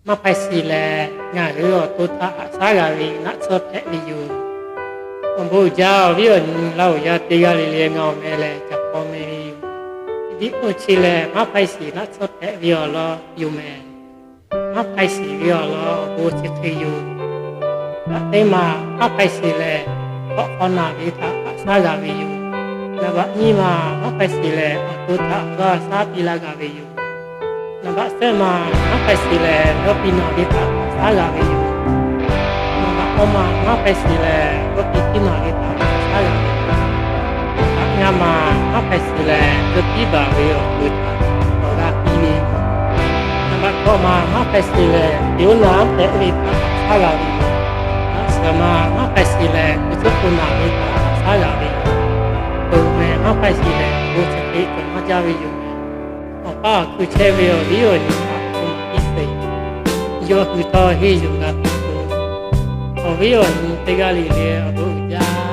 Maˇ hpaiˇ shiˍ lehˬ, ngaˬ hui awˬ to htaꞈ haꞈ shaˉ g'a ve naˆ tsuhˇ hpehꞈ ve yoˬ. Awˬ bon uiˍ jaˇ, awˬ viˉ awˬ nyi Laˇ huˍ yaˇ teˇ g'aˇ le le ngaˬ awˬ meh lehˬ, caˬ hpaw meh ve yoˬ. Tiˉ oˇ chi lehˬ, maˇ hpaiˇ shiˍ naˆ tsuhˇ hpehꞈ ve awˬ lawn yoˬ mehˍ. Maˇ hpaiˇ shiˍ ve awˬ lawn awˬ bon chi hk'e yoˬ. Naˬ teˇ maˬ maˇ hpaiˇ shiˍ lehˬ, hk'awꞈ hk'aw naˬ ve htaꞈ haꞈ shaˉ g'a ve yoˬ. Naˍ baꞈ nyiˇ maˬ maˇ hpaiˇ shiˍ lehˬ, awˬ to htaꞈ g'aˇ shaˉ piˇ laˇ g'a ve yoˬ. Naˍ baꞈ shehˆ maˬ maˇ hpaiˇ shiˍ lehˬ, yawˇ piˇ naˬ ve htaꞈ haꞈ shaˉ g'a ve yoˬ. Naˍ baꞈ k'awˇ maˬ maˇ hpaiˇ shiˍ lehˬ, yawˇ piˇ piˇ naˬ ve htaꞈ haꞈ shaˉ g'a ve yoˬ. Naˍ baꞈ ngaˇ maˬ maˇ hpaiˇ shiˍ lehˬ, yawˇ piˇ baˬ ve awˬ ceuˬ htaꞈ awˬ g'aˇ piˇ ve yoˬ. Naˍ baꞈ hkawꞈ maˬ maˇ hpaiˇ shiˍ lehˬ, yawˇ naˬ hpehꞈ ve htaꞈ haꞈ shaˉ g'a ve yoˬ. Naˍ baꞈ suhˍ maˬ maˇ hpaiˇ shiˍ lehˬ, hkui tcuhˉ k'o naˬ ve htaꞈ haꞈ shaˉ g'a ve yoˬ. Peuˬ meh maˇ hpaiˇ shiˍ lehˬ, awˬ bon chi hk'e cawˬ maˇ jaˇ ve yoˬ mehˍ. Awˬ paˇ awˬ hkui chehˇ ve awˬ viˉ awˬ nyi htaꞈ hk'aw maˍ piˇ sheˍ. Yawˇ hui htawˇ henˇ yuˬ g'a tuˬ k'o, awˬ viˉ awˬ nyi teˇ g'aˇ le le awˬ bon uiˍ jaˇ